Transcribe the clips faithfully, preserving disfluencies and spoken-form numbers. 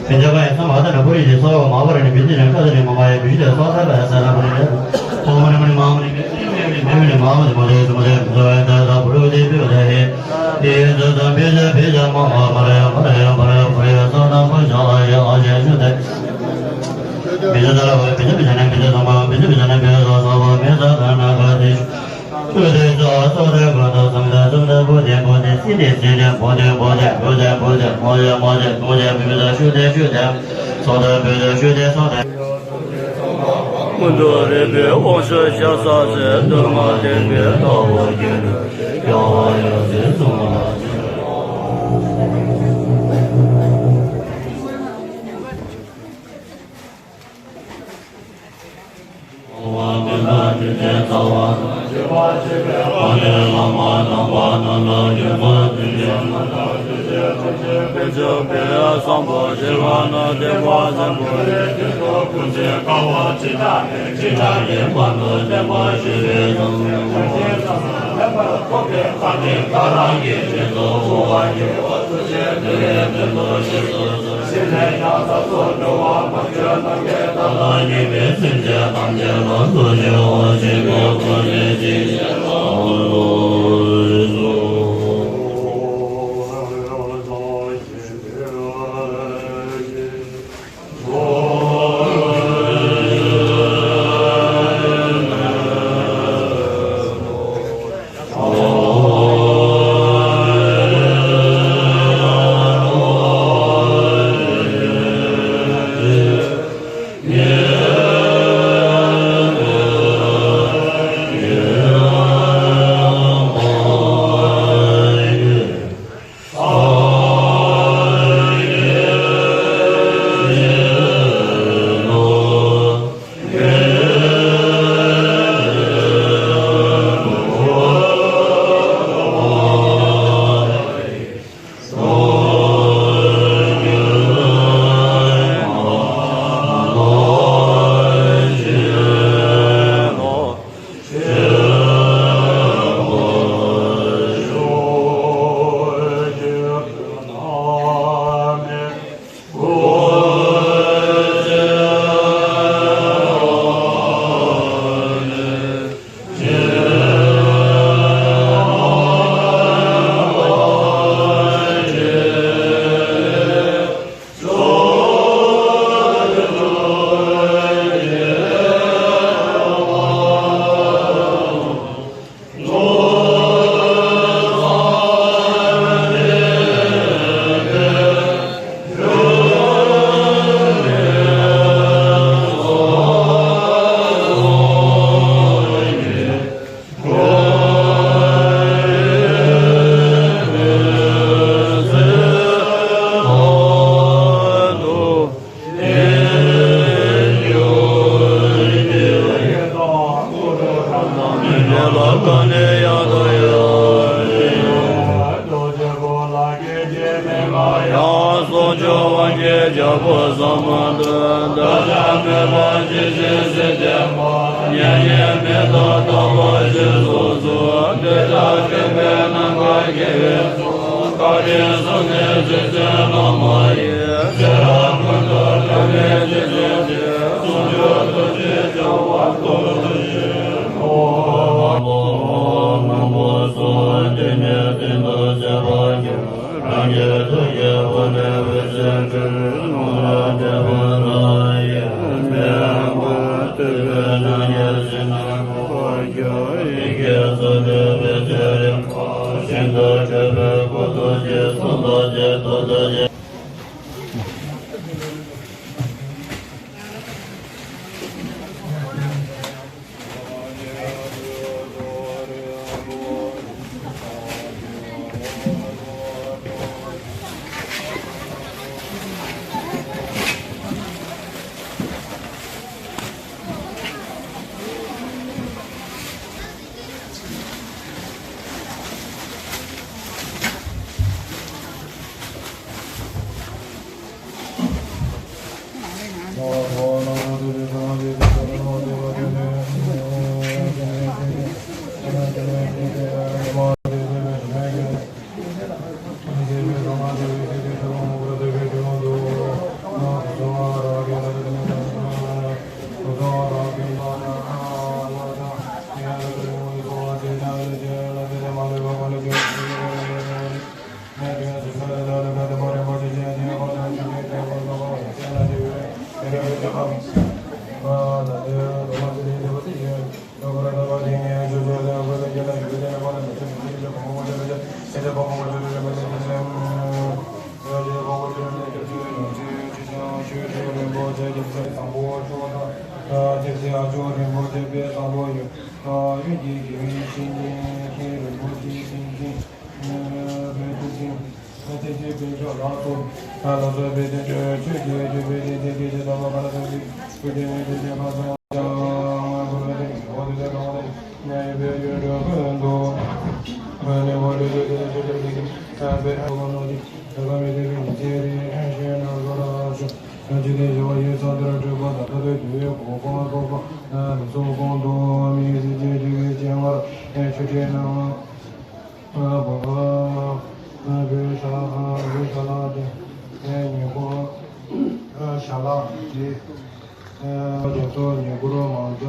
བན་ཆ་ག་ཡང་ཚང་མ་ད་ན་པུ་རི་ལས་སོགས་པ་མ་པ་ར་ནི་བི་ཏི་ནས་ཀ་ཏི་ནས་མ་མ་ར་མི་ནི་པ་ཏི་ཨ་ར་ཨ་ར་མ་མ་ཡི་ཙམ་ད་ནི་ཨོ་མ་ནི་མ་ནི་མ་མ་ནི་མི་ནི་མ་མ་ནི་མ་ཏི་ཙམ་ད་ནི་ཨོ་ཙམ་ད་ད་པུ་རུ་ཏི་པི་ཝ་ད་ཧེ་ཏི་ཙམ་ད་བི་ཙམ་བི་ཙམ་མ་མ་མ་ར་མ་ར་མ་ར་པུ་ར་ཙམ་ད་པུ་ཙམ་ཨ་ཡ་ཨ་ཡ་ཤུ་ད་བི་ཙམ་ད་ལ་བ་བི་ཙམ་བི་ཙམ་ནི་བི་ཙམ་ཙམ་མ་བི་ཙམ་བི་ཙམ་ནི་བི་ཙམ་ཙམ་ཙམ་མ་མི་ཙམ་ད་ན་ག་ཏི། སྐུ་མདོག་རིག་པའི་དབང་ཕྱུག་ཤ་ཟ་ཟེར། གདོང་ལྔ་ལྡན་པའི་ལྟ་བུ་ཁྱོད་ནི་རྒྱལ་བ་ཡབ་སྲས་གསུམ་ལ། ཡང་སོ་ཅོག་དབང་གི་རྒྱལ་པོ་ཟབ་མོ་འདི། འདི་ལ་མོས་པ་ཇི་བཞིན་སྲིད་པའི་མ། མཉན་ཡོད་མི་དང་ལྟ་བ་ཞིག་སོ་སོ། འདི་ལ་སྤྱོད་པའི་རྣམ་པར་དགེ་བའི་ཚོགས། བཀའ་དྲིན་གསུམ་ལྡན་རྗེ་བཙུན་བླ་མ་ཡི། ཚེ་རབས་ཀུན་ཏུ་བཀྲ་མའི་རྗེས་དྲན་ཅིང་། ཟུང་འཇུག་ཐུགས་རྗེའི་བྱ་བ་ཐོབ་པར་ཤོག། ཨོཾ་ཨཱཿཧཱུྃ་མང་པོ་གསུམ། དེ་ནས་བདུན་དུ་བྱེད་པ་ཡི། རང་གི་ཐུགས་ཀྱི་དབུས་ནས་འོད་ཟེར་འཕྲོས། ལྷུང་ལྷུང་འདྲེས་པ་ལ་ཡི་མི་འོང་། ཐུགས་ཀྱི་སྙན་གྱི་ཟིལ་གནོན་ཕོག་གྱུར། ཡི་གེ་སོ་བདུན་པའི་ཚེ་རིང་པོ། ཤིན་ཏུ་མཁྲེགས་པའི་སྐུ་ཐུགས་རྗེས་བཟུང་། ཐུགས་རྗེས་ཐུགས་རྗེས། ཡུལ་གྱི་དགེ་བའི་བཤེས་གཉེན་མཁན་རིན་པོ་ཆེ་བསྟན་འཛིན་བསྟན་འཛིན་བསྟན་འཛིན་དཔལ་མཆོག་ལགས་སོ། ལགས་སོ། དཔལ་ལྡན་ཆོས་ཀྱི་ཆོས་པའི་སྡེ་སྐད་ཅིག་དམ་པ་ཁ་ལ་སོགས་ཀྱི་སྐུ་རྒྱན་མེད་པའི་རྗེ་ཁ་སང་ཡང་དངོས་པོ་ལ་དེ་ཉིད་འོ་དེ་ལ་གང་དེ་ཉ་ཡོད་པའི་ཡུལ་འགྲོ་ཀུན་ཏུ་གནས་པ་ལུས་ཀྱི་དེ་ཆོས་ཀྱི་སྡེ་ཀྱི་དཔལ་ལྡན་ཆོས་པའི་སྡེ་ཀྱི་ཉི་ཚེ་རིང་ཞིང་ནམ་མཁའ་ལ་བཞུགས། ཅི་སྟེ་བྱ་བ་ཡི་མཚམས་དེར་སྤྲུལ་པ་དང་ཐ་དད་དུ་གོ་འཕང་ཐོབ་པ་རིགས་ཚོགས་གོང་དུ་དམིགས་བསལ་གྱི་སྤྲུལ་པའི་སྤྱན་སྔར་ཆོས་ཁྲིད་གནང་བ། བོད་ཞྭ་ལག་སྟེ་ཉེ་འཁོར་ཞྭ་ལག་སྟེ། རྒྱ་མཚོ་ཉེ་འཁོར་མང་ཇ་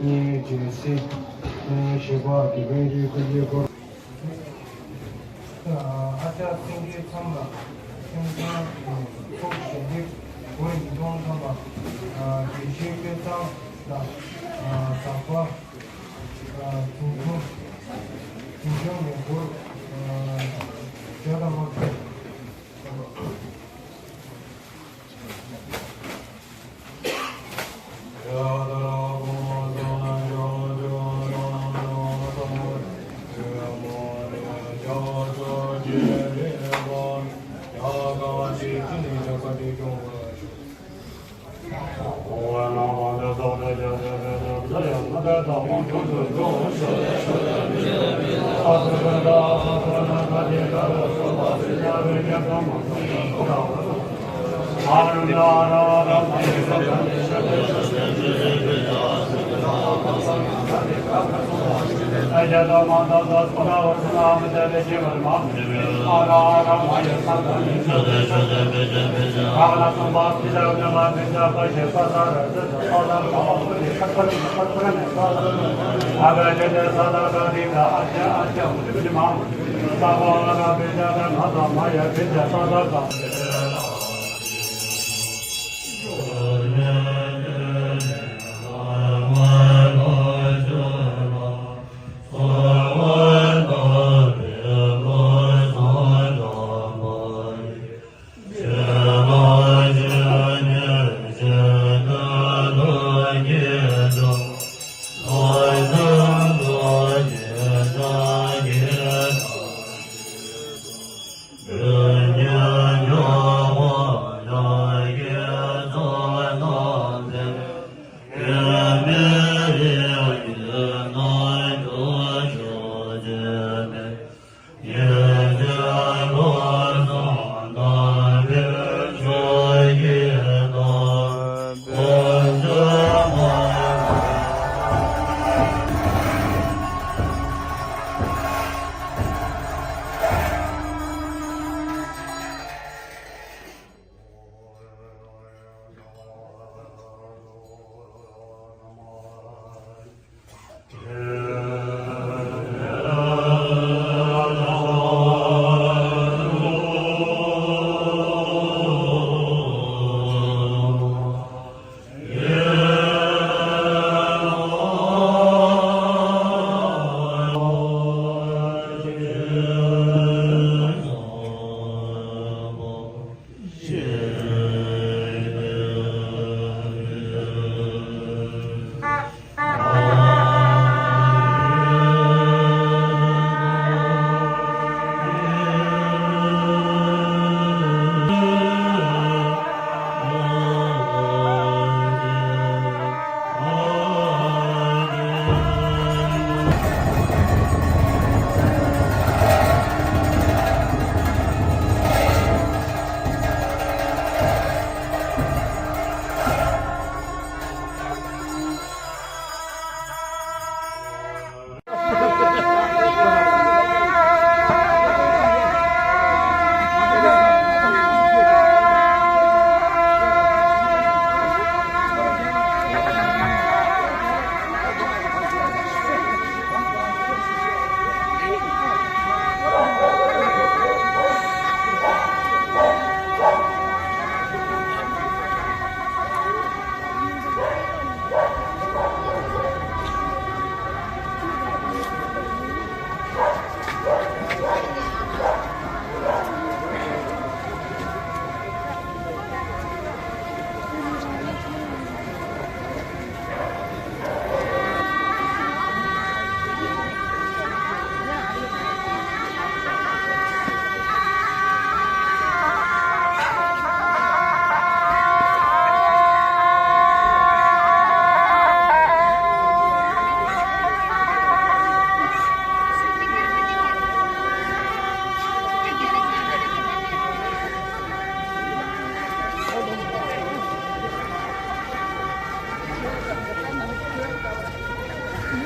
གཉིས་རྒྱལ་སྲིད་ཞེས་པ་དགེ་འཕེལ་གྱི་སྐུ་ཚེ་འཁོར། ཨ་ཅག་སེང་གེའི་མཚམས་ལ་སེང་ཚང་ཚོགས་ཞལ་འདེབས་སྒོར་ཉིས་སྟོང་ཐམ་པ། དགེ་བཤེས་སྐལ་བཟང་ལ་ཟག་པ་བྱུང་བྱུང་བྱུང་ཉེ་འཁོར་བརྒྱ་དང་ལྔ་བཅུ།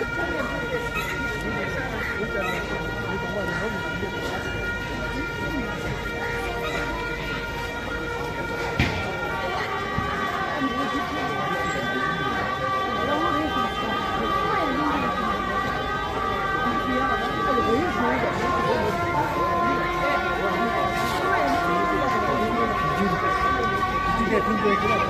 ཁྱེད་ཀྱིས་ཐུགས་རྗེ་ཆེ།